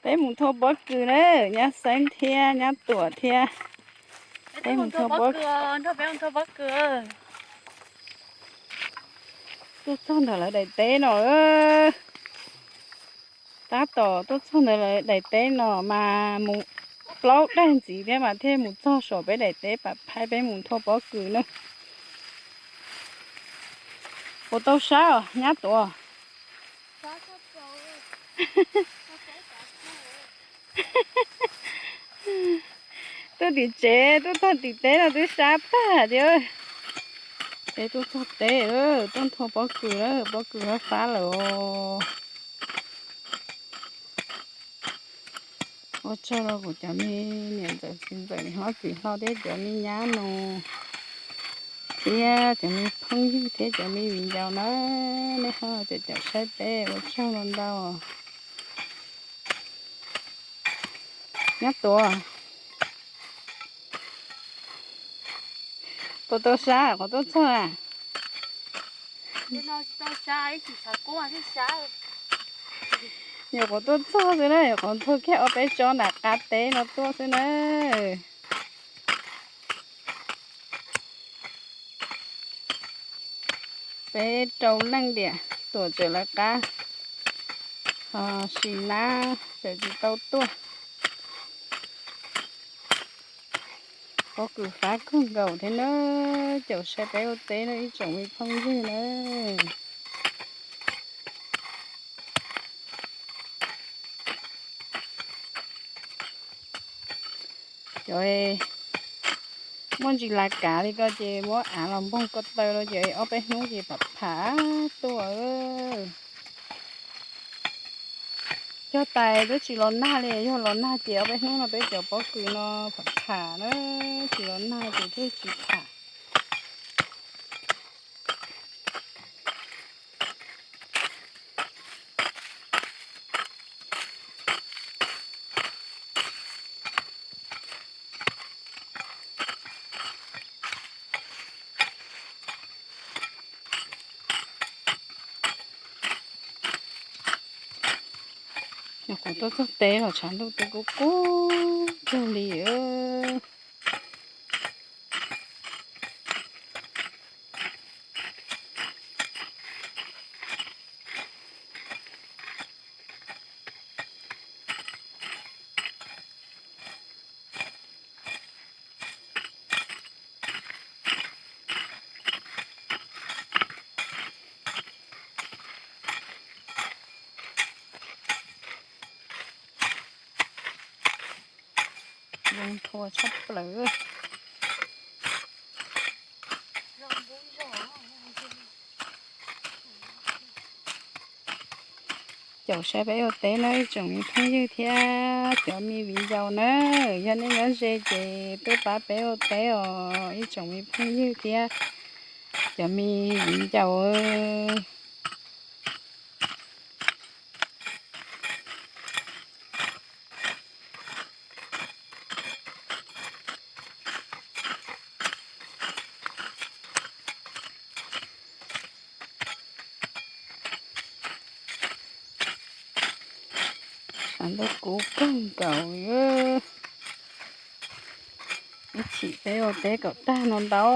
Peb mus thua pob kws na, nyab Xeeb thiab nyab Tuam thiab. Peb mus thua pob kws. Tuaj txog ntawm lawv daim teb no. Tab tom tuaj txog ntawm lawv daim teb no mas mus plaub daim ntxiv thiab mas thiaj mus txog saum peb daim teb pam phaib peb mus thua pob kws na. Puas tau sab os nyab Tuam? Tuaj tim tsev tuaj txog tim teb no twb sab tag tiag. Peb tuaj txog teb, tuaj nthua pob kws lawm, pob kws fab fab lawm os. Ua tsaug rau kuv cov me niam ntxawm txiv ntxawm niam hlob txiv hlob thiab cov me nyab nus thiab cov me phooj ywg thiab cov me viv ncaus na, nej ho caum caum saib peb ua tsaug ntau ntau. Nyab Tuam, puas tau sab qhov tuaj txog a? Nyuam qhuav tuaj txog xwb na, nyuam qhuav nthua kiag ob peb tsob nram qab teb no tuaj xwb na. Peb rau leej diam, Tuam tseem lawv qab, ho Sis Nab tseem tsis tau tuaj. Pob kws fab kawg nkaus thiab na, caum saib peb ua teb na ib tsoom me phooj ywg na. Cov muaj ntsis las kav li ko ces muab av los npoog ko taw rau ces ob peb hnub ces pham pham tuaj. Cog tais twb tsis los nag li, yog los nag ces ob peb hnub no peb cov pob kws no pham pham na, tsis los nag ces thiaj tsis pham. Nyuam qhuav tuaj txog teb los tshav ntuj twb kub kub kawg li. Zoo nthua tshaj plaws. Caum saib peb ua teb na ib tsoom me phooj ywg thiab cov me viv ncaus na. Yog nej nyob ze ces tuaj pab peb ua teb os ib tsoom me phooj ywg thiab cov me viv ncaus. Tshav ntuj kub kawg nkaus. Ib chim peb ua teb kom tag no ntau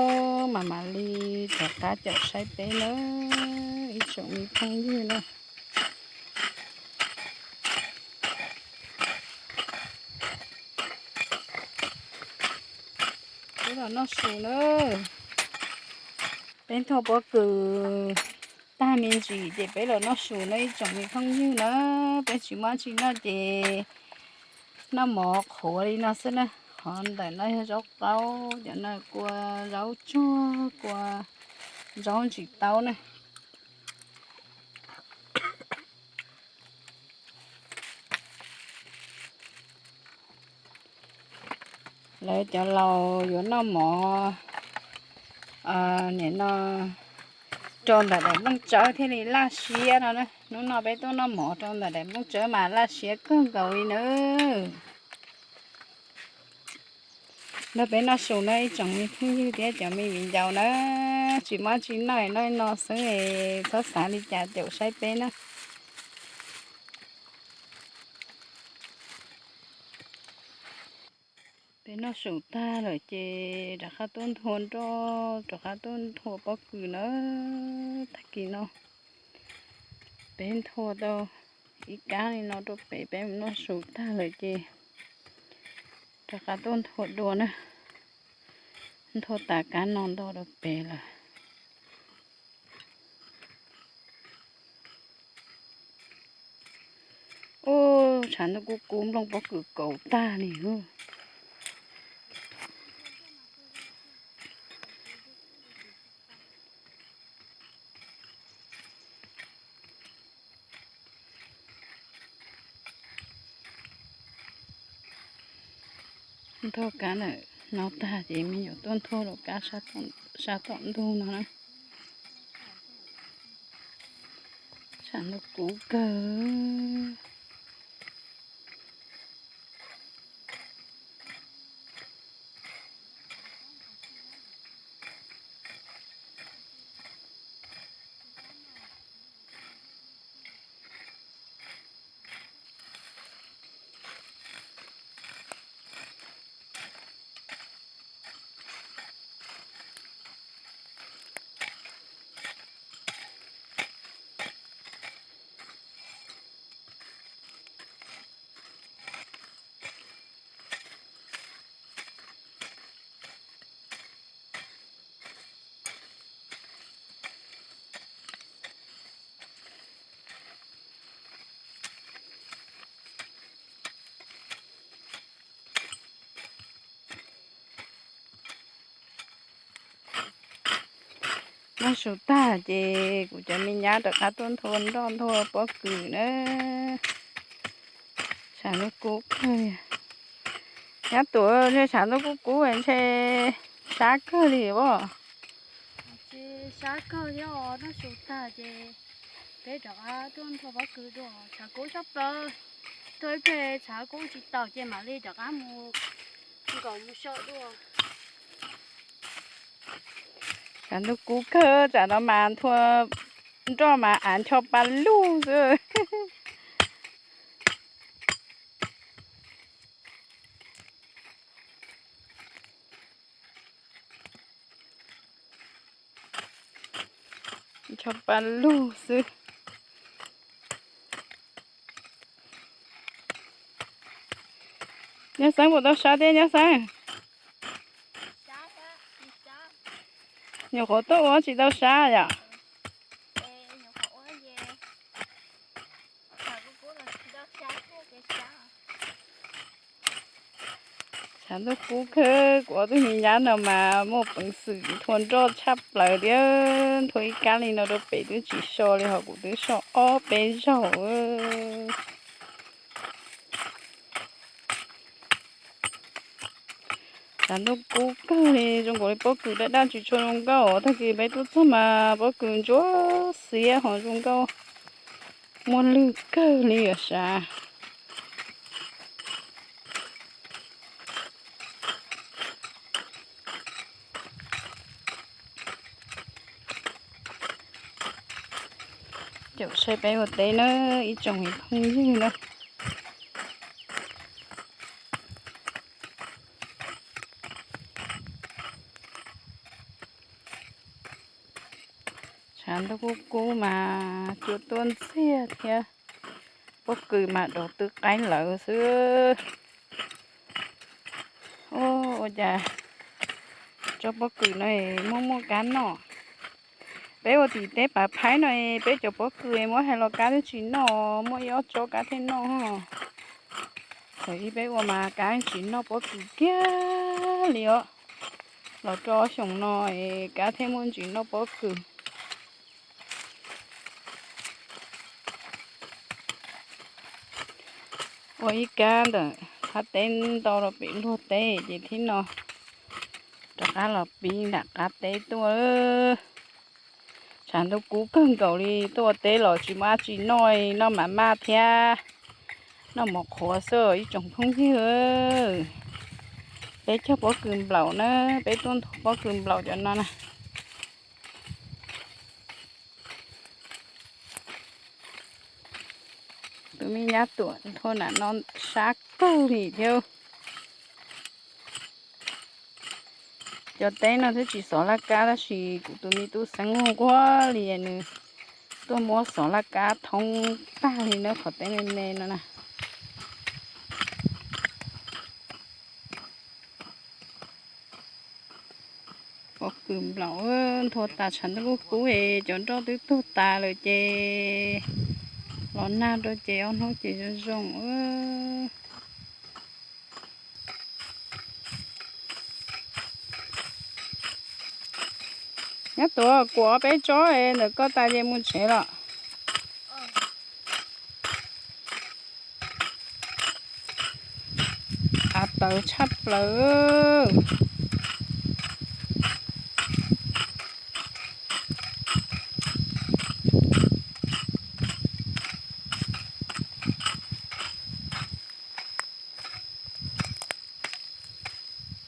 mas mam li rov qab caum saib peb na ib tsoom me phooj ywg na. Peb los noj su na. Peb nthua pob kws tag me ntsis ces peb los noj su na ib tsoom me phooj ywg na. Peb tsis muaj tsi noj ces noj mov qhuav li no xwb na. Qhov ntawm no yog zaub qaub, cov no kua zaub tsuag, kua zaub ntsis taub na. Lawv cov laus yuav noj mov nim no rau ntawm daim nplooj tsawb thiaj li laj siab no na. Hnub no peb tuaj noj mov rau ntawm daim nplooj tsawb mas laj siab kawg nkaus li nawb. Nrog peb noj su na ib tsoom me phooj ywg thiab cov me viv ncaus na. Tsis muaj tsi noj, noj no xwb, txhob xav li cas caum saib peb na. Peb noj su tag lawm ces rov qab tuaj nthua nroj, rov qab tuaj nthua pob kws na. Tag kis no peb nthua tau ib kab li no rau pem, peb mus noj su tag lawm ces rov qab tuaj nthua dua na. Nthua tas kab no nto rau pem lawm. Ub, tshav ntuj kub kub nplooj pob kws kaus tag li. Nthua kab ntawm no tag ces me nyuam tuaj nthua rau kab sab tom ntug no na. Tshav ntuj kub kawg. Noj su tag ces kuv cov me nyab rov qab tuaj nthua nroj nthua pob kws na. Tshav ntuj kub kawg. Nyab Tuam, ntshe tshav ntuj kub kub ntshe sab kawg li as. Sab kawg thiab os, noj su tag ces peb rov qab tuaj nthua pob kws dua. Tshav kub tshaj plaws, tuaj ib pliag tshav kub tsis taus ces mam li rov qab mus nkaum mus so dua. Tshav ntuj kub kawg, tsam no mas nthua nroj mas av ncho pa lug xwb. Ncho pa lug xwb. Nyab Xeeb puas tau sab thiab Nyab Xeeb? Nyuam qhuav tuaj ua tsis tau sab yom? Tshav ntuj kub kawg, kuv ob tug me nyab no mas muaj peev xwm nthua nroj tshaj plaws thiab. Nthua ib kab li no rau pem twb tsis so li, ho kuv twb so ob peb zaug. Tshav ntuj kub kawg li, zoo nkaus li pob kws daj daj tsis tshua zoo nkauj. Tag kis peb tuaj txog mas pob kws ntsuab xiab ho zoo nkauj, muaj lwg kawg li os sav. Caum saib peb ua teb na, ib tsoom phooj ywg na. Tshav ntuj kub kub mas cua tuaj ntxiag thiab, pob kws mas dov tw qaib lawv xwb. Ua cas tsob pob kws no muaj muaj kab noj. Peb ua tim teb pav phaib no, peb cov pob kws muab hais los kab twb tsis noj, muaj ib ob tsob kab thiaj noj. Thaum ub peb ua mas kab tsis noj pob kws kiag li os. Los rau xyoo no kab thiaj muaj ntsis noj pob kws. Ua ib kab ntawm qab teb ntau rau pem luag teb ces thib no rov qab los pib nram qab teb tuaj. Tshav ntuj kub kawg nkaus li, tuaj ua teb los tsis muaj dab tsi noj, noj mam maj thiab noj mov qhuav xwb ib tsoom phooj ywg. Peb cog pob kws nplaum na, peb tuaj nthua pob kws nplaum cov no na. Tus me nyab Tuam nthua nram no sab kawg li thiab. Cov teb no twb tsis xov laj kab tab sis kuv tus me tub xeeb nquag li nws tuaj muab xov laj kab thoob tag li na qhov teb me me no na. Pob kws nplaum nthua tas tshav ntuj kub kub es cov nroj twb tuag tas lawm ces los nag rau ces ob hnub ces zoo zoo. Nyob tuav kuam peb tsob ntawm koj tas ces mus tsev los. Av tawv tshaj plaws.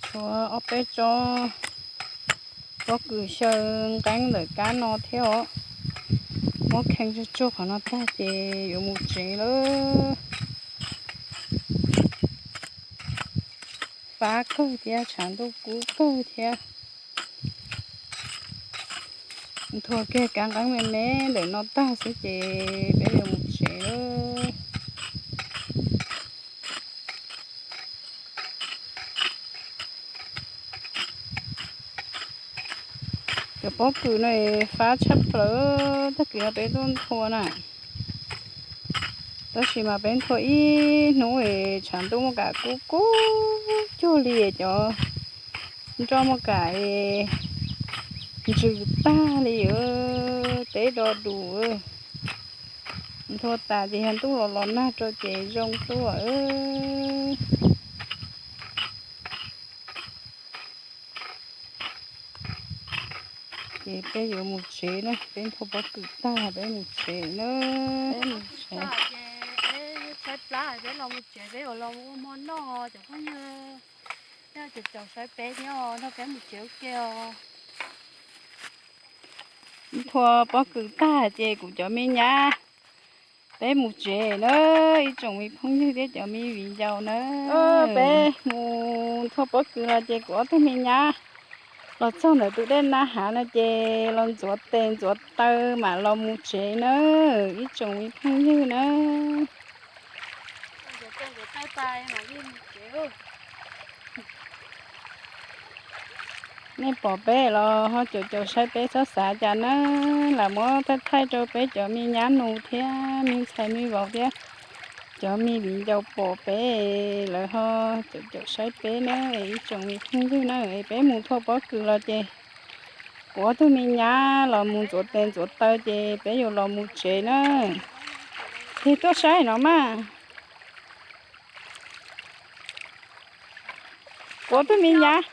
Tshuav ob peb tsob pob kws xyaw nqeeb ntawm kab no thiab os. Muab khee tsuag tsuag qhov no tag ces yuav mus tsev lawm. Fab kawg thiab tshav ntuj kub kawg thiab. Nthua kiag kab nqeeb me me ntawm no tag xwb ces peb yuav mus tsev lawm. Cov pob kws no fab tshaj plaws, tag kis no peb tuaj nthua na. Tab sis mas peb nthua ib hnub es tshav ntuj muaj kam kub kub cuag li, cov nroj muaj kam ntsws tag li, teb do dus. Nthua tas ces yog ntuj los los nag rau ces zoo tuaj. Ces peb yuav mus tsev na, peb nthua pob kws tag peb mus tsev na. Peb mus tsev. Tshaib plab peb los mus tsev, peb yuav los ua hmo noj cov phooj ywg. Nyob caum caum saib peb thiab os, nrog peb mus tsev ua ke os. Nthua pob kws tag ces kuv cov me nyab, peb mus tsev na, ib tsoom me phooj ywg thiab cov me viv ncaus na. Peb mus nthua pob kws los ces kuv ob tug me nyab los txog ntawm tus dej nab hav no ces los ntxuav tes ntxuav taw mam los mus tsev na, ib tsoom me phooj ywg na. Nej pom peb los ho caum caum saib peb txhob xav cas na, lam muab thaij thaij rau peb cov me nyab nus thiab me ntxhais me vauv thiab cov me viv ncaus pom peb, lawv ho caum caum saib peb na, ib tsoom me phooj ywg na, peb mus nthua pob kws los ces kuv ob tug me nyab los mus ntxuav tes ntxuav taw ces peb yuav los mus tsev na. Ces tuaj saib no mas. Kuv ob tug me nyab,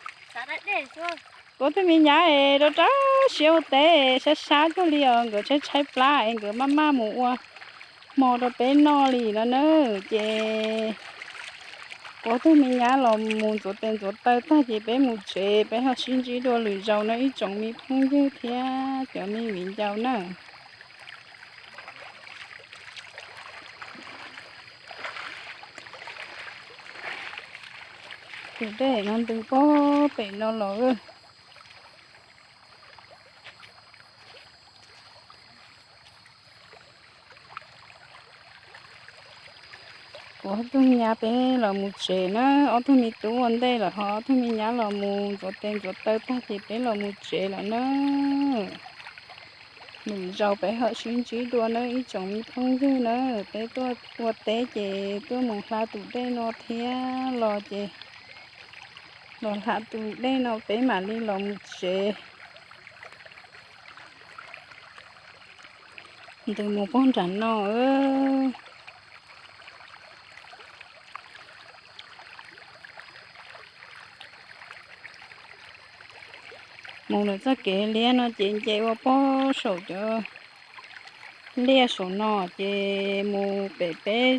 kuv ob tug me nyab es rau rau siab ua teb sab sab cuag li os, nkawd tshaib tshaib plab es nkawd maj maj mus ua hmo rau peb noj li no na. Ces kuv ob tug me nyab los mus ntxuav tes ntxuav taw tag ces peb mus tsev, peb ho sib ntsib dua lwm zaus no ib tsoom me phooj ywg thiab cov me viv ncaus na. Tus dej no ntws pog pem no los. Kuv ob tug me nyab peb los mus tsev na, ob tug me tub ua ntej lawm ho ob tug me nyab los mus ntxuav tes ntxuav taw tag ces peb los mus tsev lawm na. Lwm zaus peb ho sib ntsib dua na ib tsoom me phooj ywg na, peb tuaj ua teb ces tuaj mus hla tus dej no thiab los ces los hla tus dej no peb mam li los mus tsev. Ntws mus pog nram no. Mus lawm txoj kev liab no ces nce ua pog saum cov liaj saum no ces mus pem peb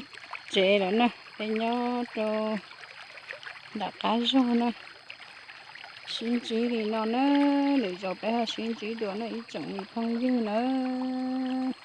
tsev lawm na, peb nyob rau nram qab zog na. Sib ntsib li no na, lwm zaus peb ho sib ntsib dua na ib tsoom me phooj ywg nawb.